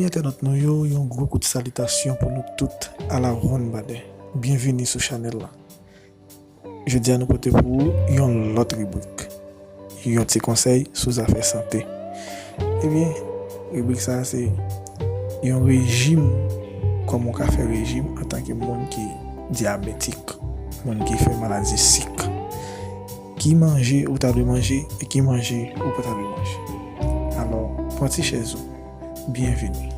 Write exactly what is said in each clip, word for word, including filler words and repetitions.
Entènot nou yo, yon gwo kout salitasyon pou nou tout a la ronn badè. Byenvini sou chanèl la. Jodi a nou pote pou ou yon lòt ribrik. Yon ti konsèy sou zafè sante. Ebyen, ribrik sa a se yon rejim, kòman w ka fè rejim antanke moun ki dyabetik, moun ki fè maladi sik. Ki manje ou ta dwe manje e ki manje ou pa ta dwe manje. Alò, pran ti chèz ou. Byenvini.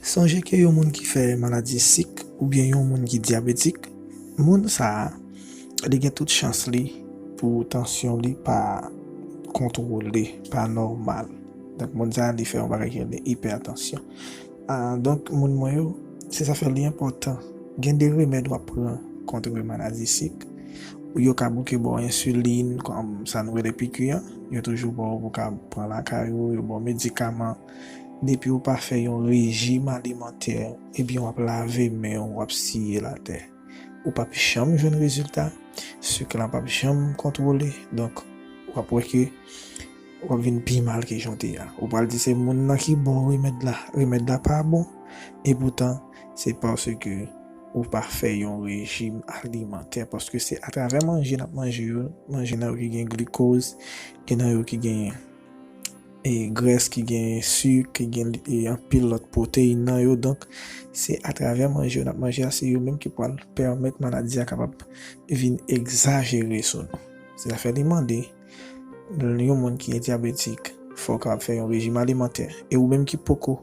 Sonje ke yon moun ki fè maladi sik oubyen yon moun ki dyabetik, moun sa a, li gen tout chans li pou tansyon li pa kontwole, pa nòmal. Donk, moun sa a, li fè yon bagay ki rele ipètansyon. Ah, donk, moun mwen yo, se sa fè li enpòtan. Gen de remèd w ap pran kont maladi sik. Yo ka bouke ba w ensilin, kòm sa nou rele piki an. Yo toujou ba w pou w ka pran lakay ou, yo ba w medikaman. Depi w pa fè yon rejim alimantè, ebyen w ap lave men w, w ap siye l atè. Ou p ap janm jwenn rezilta, sik lan p ap janm kontwole, donk w ap wè ke w ap vin pi mal ke jan w te ye a. Ou pral di se moun nan ki ba w remèd la, remèd la pa bon, epoutan se paske ou pa fè yon rejim alimantè, paske se atravè manje n ap manje yo, manje nan yo ki gen glikoz, gen nan yo ki gen e grès, ki gen sik, ki gen e anpil lòt pwoteyin nan yo. Donk, se atravè manje yo n ap manje a, se yo menm ki pral pèmèt maladi a kapab vin egzajere sou nou. Se sa fè li mande yon moun ki dyabetik, fò w kapab fè yon rejim alimantè. E ou menm ki poko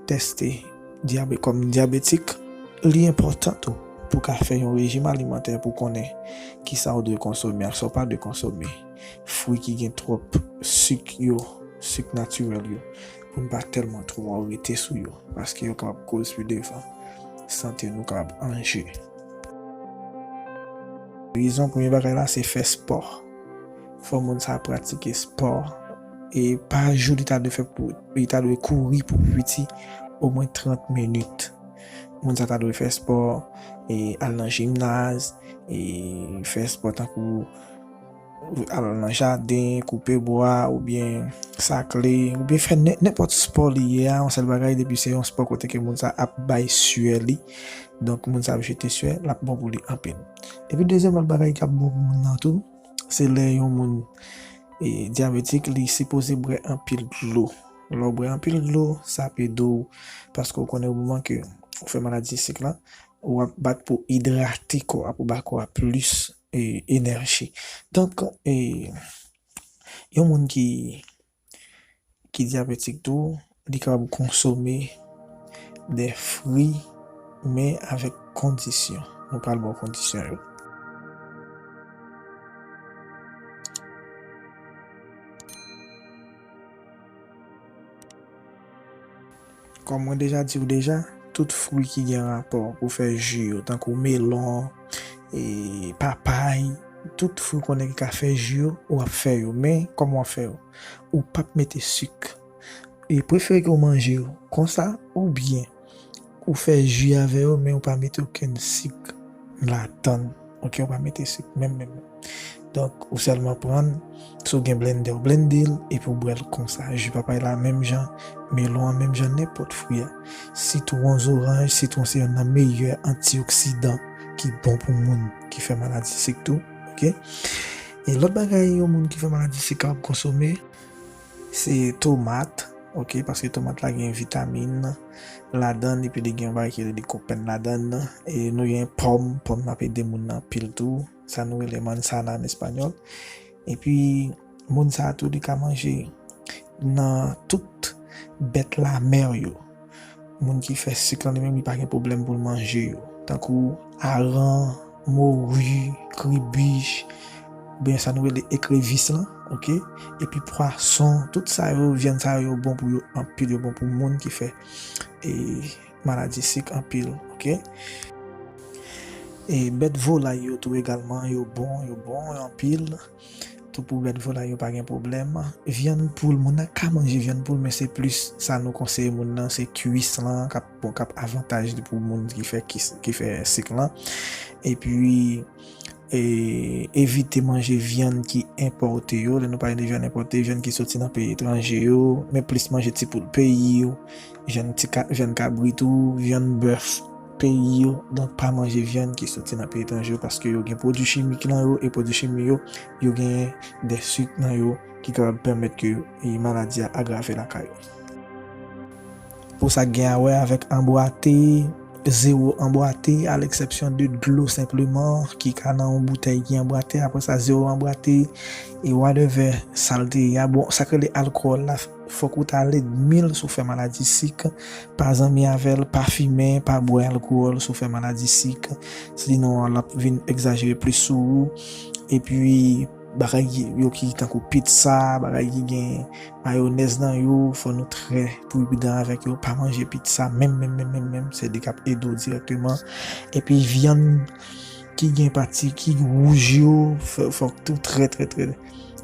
tèste dyabe-, kòm dyabetik, li enpòtan tou pou w ka fè yon rejim alimantè pou w konnen kisa w dwe konsome ak sa w pa dwe konsome. Fwi ki gen twòp sik yo, sik natirèl yo, pou n pa tèlman twò rete sou yo, paske yo kapab koz pi devan sante nou kapab an je. Rezon, premye bagay la, se fè spò. Fò moun sa a pratike spò. E pa jou li ta dwe fè pou, li ta dwe kouri pou piti omwen trant minit. Moun sa ta dwe fè spò, e al nan jimnaz, e fè spò tankou al nan jaden, koupe bwa, oubyen sakle, oubyen fè nen-, nenpòt spò li ye a, yon sèl bagay, depi se yon spò kote ke moun sa ap bay syè li, donk moun sa ap jete syè, l ap bon pou li anpil. Epi dezyèm lòt bagay k ap bon pou moun nan tou, se lè yon moun, e, dyabetik, li sipoze bwè anpil dlo. Lè w bwè anpil dlo, sa ap ede w, paske w konnen yon moman ke ou fè maladi sik lan, w ap bat pou idrate kò a, pou ba kò a plis, e, enèji. Donk, e, yon moun ki, ki dyabetik tou, li kapab konsome de fwi, men avèk kondisyon. Nou pral ba w kondisyon yo. Kòm mwen deja di w deja, tout fwi ki gen rapò pou fè ji yo, tankou melon, e, papay, tout fwi w konnen ki ka fè ji yo, w ap fè yo. Men, kòman w ap fè yo? Ou p ap mete sik. E prefere ke w manje yo konsa, oubyen ou fè ji avè yo, men ou pa mete okenn sik ladann. Oke, ou pa mete sik menm, menm, menm. Donk, ou sèlman prann, si w gen blendè, w blende l, epi w bwè l konsa. Ji papay la, menm jan, melon an, menm jan, nenpòt fwi a. Sitwon, zoranj, sitwon se yonn nan meyè antioksidan ki bon pou moun ki fè maladi sik tou, oke? E lòt bagay yon moun ki fè maladi sik kapab konsome, se tomat, oke, paske tomat la gen vitamin ladann, epi li gen yon bagay ki rele lycopène ladann. E nou gen pòm, pòm ap ede moun nan anpil tou, sa nou rele manzana an espanyòl. Epi moun sa a tou, li ka manje nan tout bèt lamè yo. Moun ki fè sik lan, li menm, li pa gen pwoblèm pou l manje yo. Tankou aran, mori, kribich, oubyen sa nou rele ekrevis lan, oke? Epi pwason, tout sa yo, vyann sa yo, yo bon pou yo anpil, yo bon pou moun ki fè, e, maladi sik anpil, oke? E bèt volay yo tou egalman, yo bon, yo bon anpil. Tou pou bèt volay yo pa gen pwoblèm. Vyann poul, moun nan ka manje vyann poul, men se plis sa nou konseye moun nan, se kuis lan k ap, bon, k ap avantaj li pou moun ki fè kis, ki fè sik lan. Epi, e, evite manje vyann ki enpòte yo. Lè nou pale de vyann enpòte, vyann ki soti nan peyi etranje yo, men plis manje ti poul peyi yo, vyann ti ka, vyann kabrit ou, vyann bèf peyi yo. Donk, pa manje vyann ki soti nan peyi etranje yo, paske yo gen pwodui chimik nan yo, e pwodui chimik yo, yo gen de sik nan yo ki kapab pèmèt ke, e, maladi a agrave lakay ou. Pou sa k gen a wè avèk anbwate, zewo anbwate, à l'exception de dlo senpleman, ki ka nan yon boutèy ki anbwate, apre sa, zewo anbwate, e whatever sa l te ye a. Bon, sa k rele alkòl la, fòk ou ta ledmi l si w fè maladi sik, pa zanmi avè l, pa fimen, pa bwè alkòl si w fè maladi sik, sinon l ap vin egzajere plis sou ou. Epi, bagay ki, yo ki tankou pizza, bagay ki gen mayonèz nan yo, fò nou trè pridan avèk yo, pa manje pizza, menm, menm, menm, menm, menm, se li k ap ede w dirèkteman. Epi vyann ki gen pati ki wouj yo, fò, fòk tou trè, trè, trè,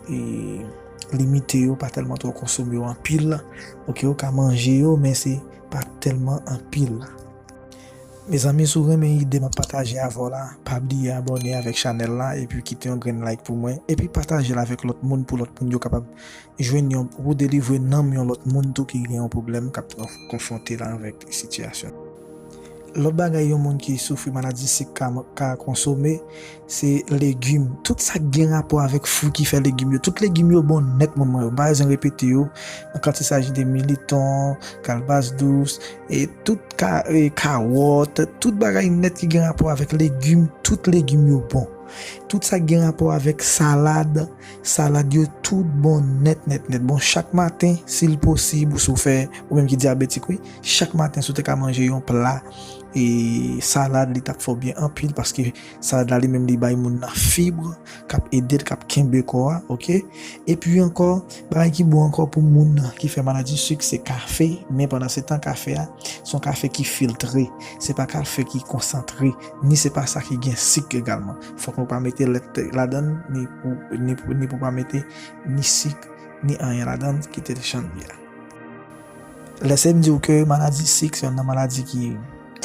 e, limite yo, pa tèlman twò konsome yo anpil. Oke, ou ka manje yo, men se pa tèlman anpil. Mezanmi, si w renmen ide m ap pataje avè w la, pa bliye abòne avèk chanèl la, epi kite yon grenn like pou mwen, epi pataje l avèk lòt moun pou lòt moun yo kapab jwenn yon, pou delivre nanm yon lòt moun tou ki gen yon pwoblèm, k ap konfwonte l avèk sitiyasyon. Lòt bagay yon moun ki soufri maladi sik ka, ka konsome, se legim. Tout sa k gen rapò avèk fwi ki fè legim yo. Tout legim yo bon nèt, moun mwen yo. M pa bezwen repete yo. Quand il s'agit de militon, kalbas dous, e tout ka, e kawòt, tout bagay nèt ki gen rapò avèk legim, tout legim yo bon. Tout sa k gen rapò avèk salad, salad yo tout bon nèt, nèt, nèt. Bon, chak maten, si l posib, ou si w fè, ou menm ki dyabetik, wi, chak maten, si w te ka manje yon pla, e salad, li t ap fè w byen anpil, paske salad la, li menm, li bay moun nan fib, k ap ede l, k ap kenbe kò a, oke? Epi ankò, bagay ki bon ankò pou moun ki fè maladi sik, se kafe, men pandan se tan, kafe a, se yon kafe ki filtre, se pa kafe ki konsantre, ni se pa sa ki gen sik egalman. Fòk nou pa mete lèt ladan l, ni pou, ni pou, ni pou pa mete ni sik, ni anyen ladan l, kite l jan l ye a. Lèse m di w ke maladi sik se youn nan maladi ki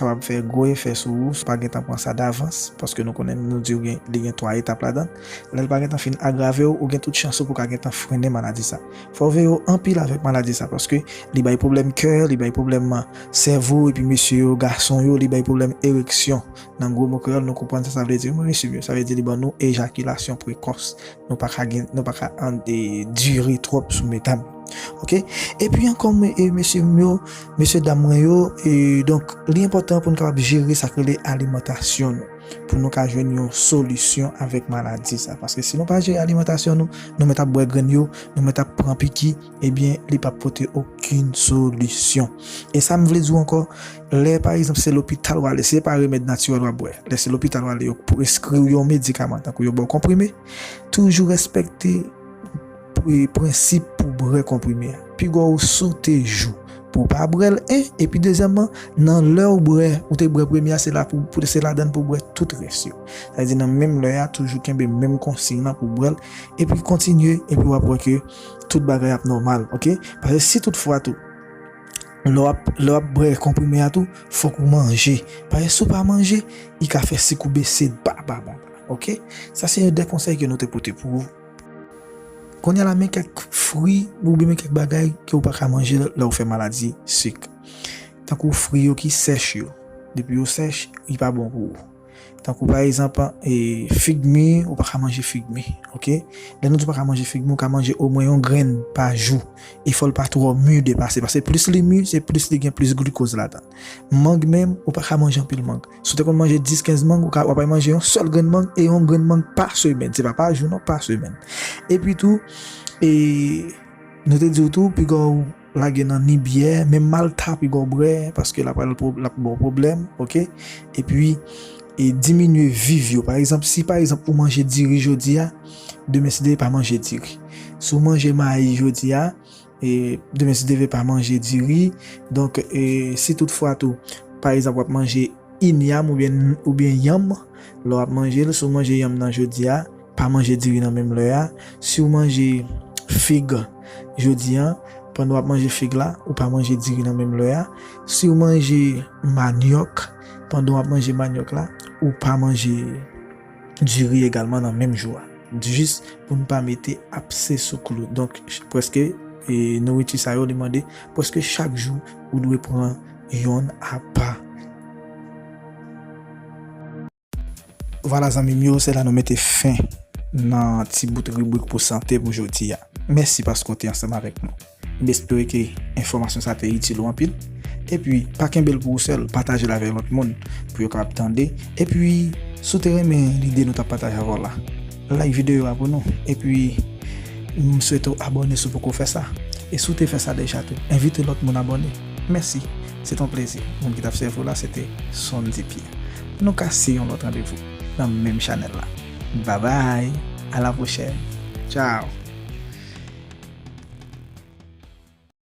kapab fè gwo efè sou ou, si w pa gentan pran sa davans, paske nou konnen, nou di w gen, li gen twa etap ladan l. Lè l pa gentan fin agrave w, ou gen tout chans ou pou ka gentan frennen maladi sa. Fò w veye w anpil avèk maladi sa, paske li bay pwoblèm kè, li bay pwoblèm sèvo, epi mesye yo, gason yo, li bay pwoblèm ereksyon. Nan gwo mo kreyòl, nou konprann sa sa vle di. Wi, mesye m yo, sa vle di li ban nou ejakilasyon prekòs. Nou pa ka gen, nou pa ka an, e, dire twòp sou medam. Oke? Epi ankò, e, mesye m yo, mesye dam mwen yo, e, donk, li enpòtan pou nou kapab jere sa k rele alimantasyon nou, pou nou ka jwenn yon solisyon avèk maladi sa. Paske si nou pa jere alimantasyon nou, nou mèt ap bwè grenn yo, nou mèt ap pran piki, ebyen, li p ap pote okenn solisyon. E sa m vle di w ankò, lè, pa egzanp, se lopital w ale, se pa remèd natirèl w ap bwè. Lè se lopital w ale, yo preskri w yon medikaman, tankou yo ba w konprime, toujou respekte pre-, prensip pou bwè konprime a. Piga w sote jou pou w pa bwè l, en, epi dezyèmman, nan lè w bwè, ou te bwè premye a, se la pou, pou, se ladan l pou w bwè tout rès yo. Sa vle di nan menm lè a, toujou kenbe menm konsiy lan pou w bwè l, epi kontinye, epi w ap wè ke tout bagay ap nòmal, oke? Paske si tout fwa tou, lè w ap, lè w ap bwè konprime a tou, fòk ou manje. Paske si w pa manje, li ka fè sik ou bese ba, ba, ba, ba, oke? Sa se de konsèy ke nou te pote pou ou. Kounye a la, men kèk fwi oubyen men kèk bagay ke w pa ka manje lè w fè maladi sik. Tankou fwi yo ki sèch yo. Depi yo sèch, li pa bon pou ou. Tankou pa egzanp, e, fig mi, ou pa ka manje fig mi, oke? Lè nou di w pa ka manje fig mi, ou ka manje omwen yon grenn pa jou. E fò l pa twò mi depase, paske plis li mi, se plis li gen plis glikoz ladan. Mang menm, ou pa ka manje anpil mang. Si w te konn manje dis, kenz mang, ou ka, w ap manje yon sèl grenn mang, e yon grenn mang pa semèn. Se pa pa jou, non, pa semèn. Epi tou, e, nou te di w tou, piga w lage nan ni byè, menm malta piga w bwè, paske l ap pral pwo-, l ap ba w pwoblèm, oke? Epi, e, diminye viv yo. Pa egzanp, si pa egzanp ou manje diri jodi a, demen si Dye vle pa manje diri. Si w manje mayi jodi a, e, demen si Dye vle pa manje diri. Donk, e, si tout fwa tou, pa egzanp, w ap manje inyam oubyen, oubyen yanm, lè w ap manje l, si w manje yanm nan jodi a, pa manje diri nan menm lè a. Si w manje fig jodi a, pandan w ap manje fig la, ou pa manje diri nan menm lè a. Si w manje manyòk, pandan w ap manje manyòk la, ou pa manje diri egalman nan menm jou a. Jis pou n pa mete apse sou klou. Donk, ch- prèske, e, nouriti sa yo, li mande prèske chak jou ou dwe pran yonn apa. Vwala, zanmi m yo, se la nou mete fen nan ti bout ribrik pou sante pou jodi a. Mèsi paske w te ansanm avèk nou. M espere ke enfòmasyon sa te itil ou anpil. Epi, pa kenbe l pou ou sèl, pataje l avèk lòt moun pou yo kapab tande. Epi, si w te renmen lide nou t ap pataje avè w la, like videyo a pou nou. Epi, m swete w abòne si w poko fè sa. E si w te fè sa deja tou, envite lòt moun abòne. Mèsi. Se t on plezi. Moun ki t ap sèvi w la, se te Sondy Pierre. Nou ka se yon lòt randevou nan menm chanèl la. Babay! A la pwochèn! Tchao!